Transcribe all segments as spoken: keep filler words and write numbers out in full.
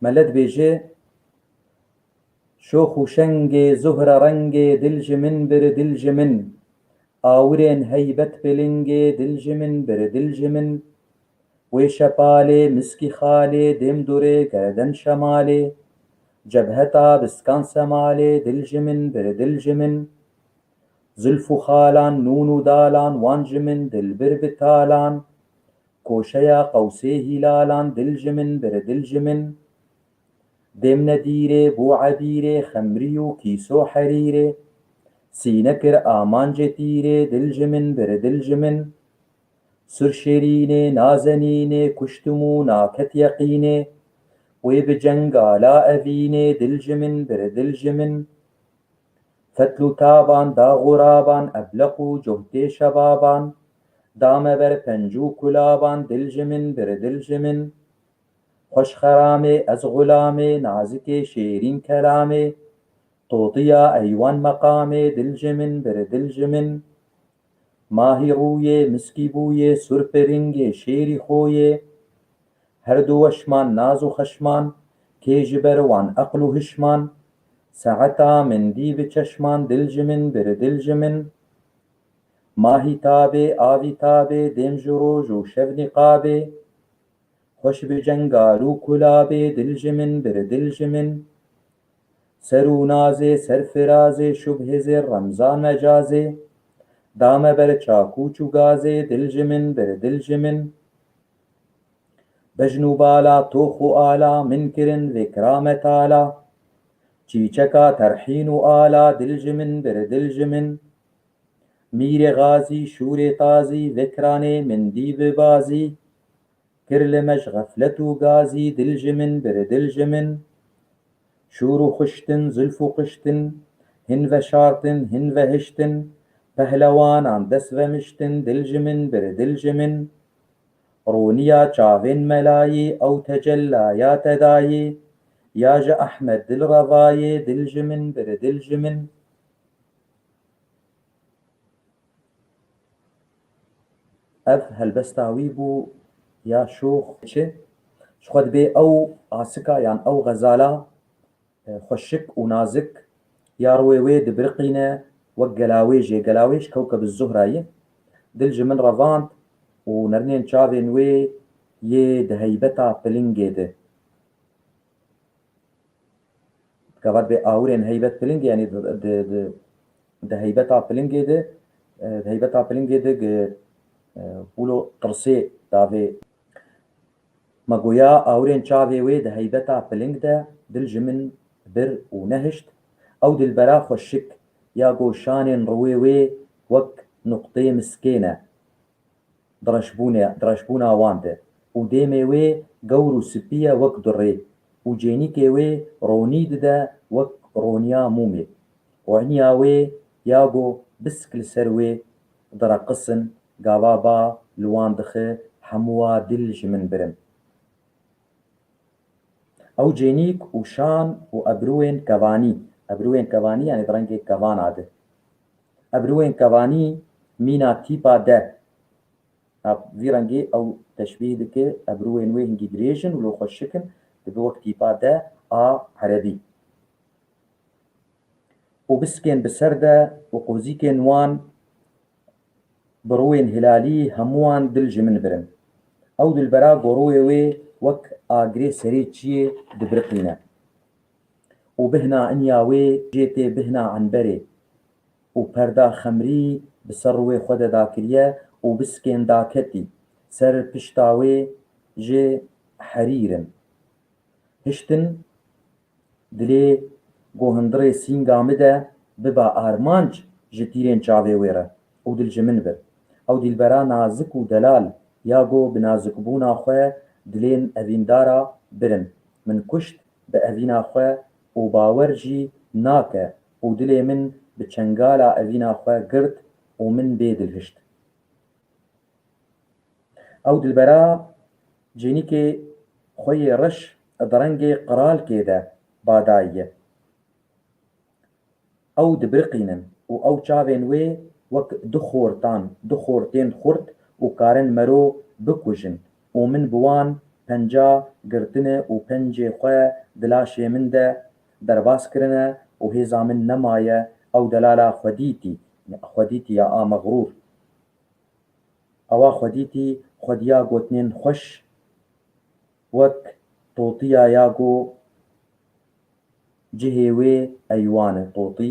Mele dibêje: Şox û şengê, zuhre rengê, dil ji min bir, dil ji min. Awirên heybet pilingê, dil ji min bir, dil ji min. Wê şepalê, miskî xalê, dêm durê, gerden şemalê. Cebheta biskan semalê, dil ji min bir, dil ji min. Zulf û xalan, nûn û dalan, wan ji min dilbir bi talan. Koşeya qewsê hîlalan, dil ji min bir, dil ji min. Dêm nedîrê, bû ebîrê, xemrî û kîso herîrê. Sîne kir amancê tîrê, dil ji min bir, dil ji min. Sur şêrînê, nazenînê, kuştim û naket yeqînê. Wê bi cengala evînê, dil ji min bir, dil ji min. Fetl û taban, dax û raban, ebleq û cohtê şebaban. Dame ber penc û kulaban, dil ji min bir, dil ji min. Xweş xeramê, ez xulamê, nazikê şêrîn kelamê. Totiya eywan meqamê, dil ji min bir, dil ji min. Mahî rûyê, miskî bûyê, sur piringê, şêrî xoyê. Her du weşman, naz û xeşman, kê ji ber wan eql û hişman. Saeta min dî bi çeşman, dil ji min bir, dil ji min. Mahî tabê, avî tabê, dêm ji roj û şev nîqabê. Xweş bi cengal û kulabê, dil ji min bir, dil ji min. Ser û nazê, serfirazê, şubhê zê, remza mecazê. Dame ber çakûç û gazê, dil ji min bir, dil ji min. Bejn û bala, tox û ala, min kirin vê kiramet ala. Çîçeka terhîn û ala, dil ji min bir, dil ji min. Mîrê xazî, şûrê tazî, vekranê min dî bi bazî. Kir li me ji xeflet û gazî, dil ji min bir, dil ji min. Şûr û xuştin, zulf û quştin, hin veşartin, hin vehiştin. Pehlewanan dest vemiştin, dil ji min bir, dil ji min. Roniya çavên melayî, ew tecella ya tedayî, ya ji Ehmed Dilrevayê, dil ji min bir, dil ji min. Ev helbesta wî bû ya şox çi? Ji xwe dibê ew asika yan ew xezala, e, xweşik û nazik ya rûyê wê dibiriqîne wek gelawêjê. Gelawêj kewkeb Zuhra ye. Dil ji min revand û nerînên çavên wê yê di heybeta pilingê de. Gava dibê awirên heybet pilingê, yanî di, di, di, di heybeta pilingê de, e, di heybeta pilingê de gi, e, wilo tirsê davê. Me goya awirên çavê wê di heybeta piling de dil ji min bir û nehişt. Ew dilbera xweşik ya goşanên rûyê wê wek nuqtê miskê ne. Direşbûnê, direşbûna wan de û dêmê wê gewr û spî ye wek durê û cênîkê wê ronî dide wek roniya mûmê û eniya wê ya go bisk li ser wê direqisin, gava ba li wan dixe hemûa dil ji min birin. Ew cênîk û şan û ebrûyên kevanî, ebrûyên kevanî, yanî di rengê kevana de. Ebrûyên kevanî mîna tîpa de. Ha, vî rengê ew teşbîh dike, ebrûyên wê hingî dirêj in û lo xweşik in, dibe wek tîpa de a erebî. Û biskên bi ser de û qozîkên wan bi rûyên hilalî hemû wan dil ji min birin. Ew dilbera go rûyê wê wek agirê serê çiyê dibiriqîne. Û bihna inya wê jê tê bihna enberê û perda xemrî bi ser rûyê xwe de dakiriye û biskên daketî ser pişta wê jê herîr in. Hiştin dilê go hundirê sînga min de biba armanc ji tîrên çavê wê re û dil ji min bir. Ew dilbera nazik û delal ya go bi nazikbûna xwe dilên evîndara birin. Min kuşt bi evîna xwe û bawer jî nake û dilê min bi çengala evîna xwe girt û min bê dil hişt. Ew dilbera cênîkê xwe yê reş di rengê qiralkê de ba dayiye. Ew dibiriqînin û ew çavên wê wek du xortan, du xortên xurt û karin mero bikujin û min bi wan penca girtine û pencê xwe di laşê min de derbas kirine û hêza min nemaye, ew delala xwedîtî, xwedîtî ya a mexrûr. Ewa xwedîtî xwediya gotinên xweş wek totiya ya go cihê wê eywan e, totî.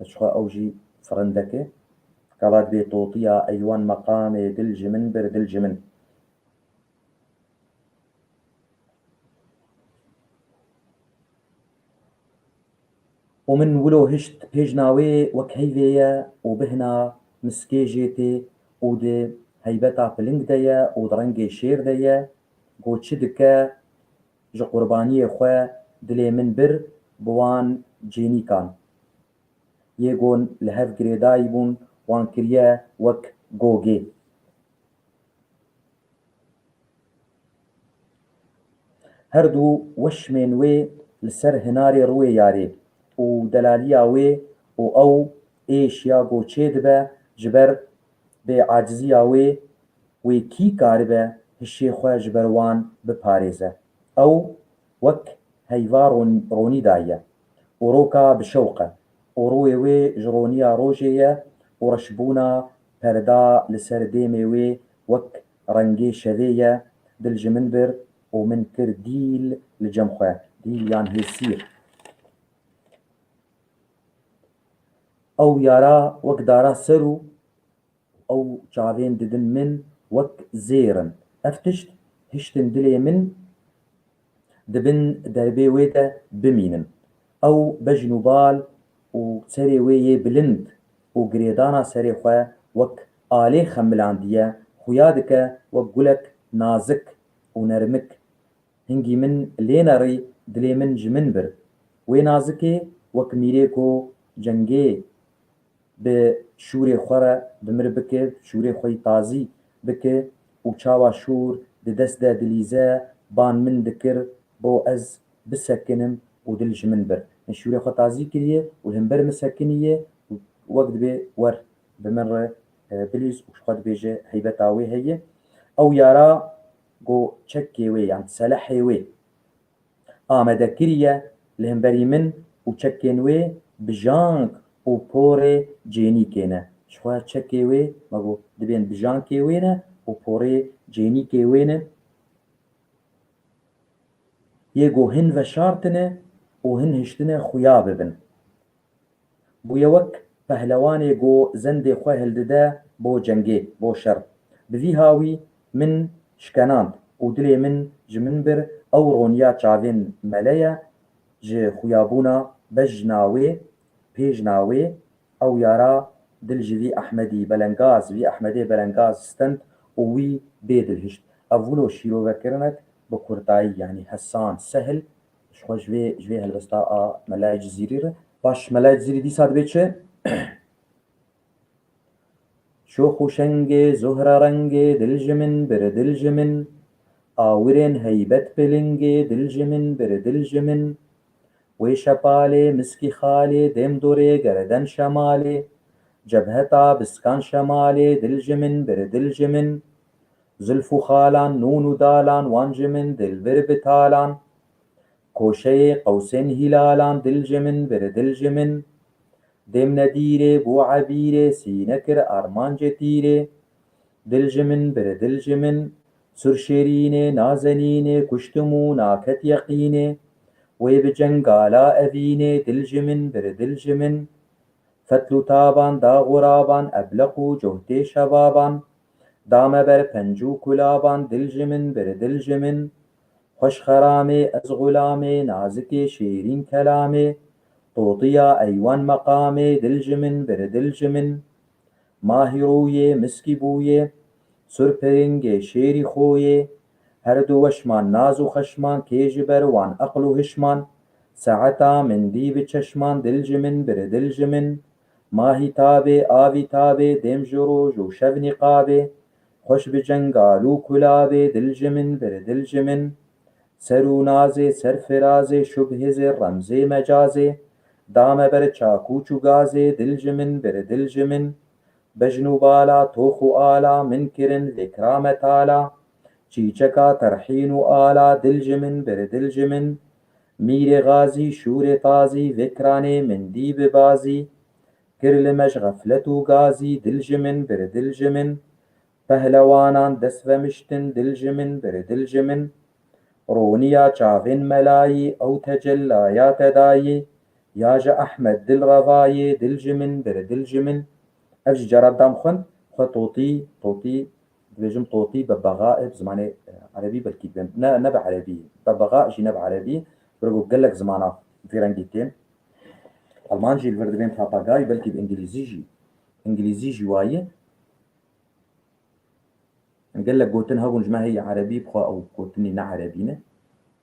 Ji xwe ew jî firindek e. Kava dibê totiya eywan meqamê dil ji min bir, dil ji min. Û min wilo hişt pêjna wê wek heyvê ye û bihna miskê jê tê û di heybeta piling de ye û di rengê şêr de ye. Go çi dike ji qurbaniyê xwe dilê min bir bi wan cênîkan. Yê go li hev girêdayî bûn, wan kiriye wek gogê. Her du weşmên wê li ser hinarê rûyê yarê û delaliya wê û ew êş ya go çê dibe ji ber bêaciziya wê, wê kî karibe hişê xwe ji ber wan biparêze? Ew wek heyva ron-, ronî daye û roka bi şewq e û rûyê wê ji roniya rojê ye û reşbûna perda li ser dêmê wê wek rengê şevê ye. Dil ji min bir û min kir dîl li cem xwe, dîl yan hêsîr. Ew yara wek dara ser û ew çavên didin min wek zêr in. Ev tişt hiştin dilê min di bin derbê wê de bimînin. Ew bejn û bal û serê wê yê bilind û girêdana serê xwe wek alê xemilandiye, xuya dike wek gulek nazik û nermik. Hingî min lê nerî, dilê min ji min bir. Wê nazikê wek mîrêko cengê bi şûrê xwe re bi mir bike, şûrê xwe yî tazî bike û çawa şûr di dest de dilîze, ban min dikir bo ez bisekinim û dil ji min bir. Min şûrê xwe tazî kiriye û li hember min sekiniye û wek dibê wer bi min re, e, bilîz û ji xwe dibêje heybeta wê heye. Ew yara go çekê wê yan selehê wê amade kiriye li hemberî min û çekên wê bi jank û porê cênîkê ne. Ji xwe çekê wê, me got, dibên bi jankê wê ne û porê cênîkê wê ne. Yê go hin veşartine û hin hiştine xuya bibin. Bûye wek pehlewanê go zendê xwe hildide bo cengê, bo şer. Bi vî hawî min şkenand û dilê min ji min bir, ew roniya çavên mele ye ji xuyabûna bejna wê, pêjna wê, ew yara dil ji vî Ehmedî belengaz, vî Ehmedê belengaz stend û wî bê dil hişt. Ev wilo şîrovekirinek bi kurtayî, yanî hesan, sehil, ji xwe ji vê, ji vê helbesta a Melayê Cizîrî re. Baş, Melayê Cizîrî dîsa dibê çi? Şox û şengê, zuhre rengê, dil ji min bir, dil ji min. Awirên heybet pilingê, dil ji min bir, dil ji min. Wê şepalê, miskî xalê, dêm dorê, gereden şemalê. Cebheta biskan şemalê, dil ji min bir, dil ji min. Zilf û xalan, nûn û dalan, wan ji min dilbir bi talan. Koşeyê qewsên hîlalan, dil ji min bir, dil ji min. Dêm nedîrê, bû ebîrê, sîne kir armancê tîrê. Dil ji min bir, dil ji min. Sur şêrînê, nazenînê, kuştim û naket yeqînê. Wê bi cengala evînê, dil ji min bir, dil ji min. Fetl û taban, dax û raban, ebleq û cohtê şebaban. Da me ber penc û kulaban, dil ji min bir, dil ji min. Xweş xeramê, ez xulamê, nazikê şêrîn kelamê. Totiya eywan meqamê, dil ji min bir, dil ji min. Mahî rûyê, miskî bûyê, sur piringê, şêrî xoyê. Her du weşman, naz û xeşman, kê ji ber wan eql û hişman. Saeta min dî bi çeşman, dil ji min bir, dil ji min. Mahî tabê, avî tabê, dêm ji roj û şev nîqabê. Xweş bi cengal û kulabê, dil ji min bir, dil ji min. Ser û nazê, serfirazê, şubhizê, remzê, mecazê. Da me ber çakûç û gazê, dil ji min bir, dil ji min. Bejn û bala, tox û ala, min kirin vê kirame tala. Çîçeka terhîn û ala dil ji min bir dil ji min. Mîrê xazî şûrê tazî vekranê min dî bi bazî. Kir li me ji xeflet û gazî dil ji min bir dil ji min. Pehlewanan dest vemiştin dil ji min bir dil ji min. Roniya çavên melayî ew tecellaya te dayî. Ya ji Ehmed dil revayê dil ji min bir dil ji min. Ev jî cara dam xwend, xwe totî, totî, dibêjim totî, bebexa, ev zimanê, e, erebî belkî dibên, ne, ne bi erebî, bebexa jî ne bi erebî, bi rego gelek zimana vî rengî tên. Alman jî li vir dibên papagay, belkî bi îngilîzî jî, îngilîzî jî wayî. Gelek gotin hebûn ji me heye erebî, bi xwe ew gotinî ne erebî ne.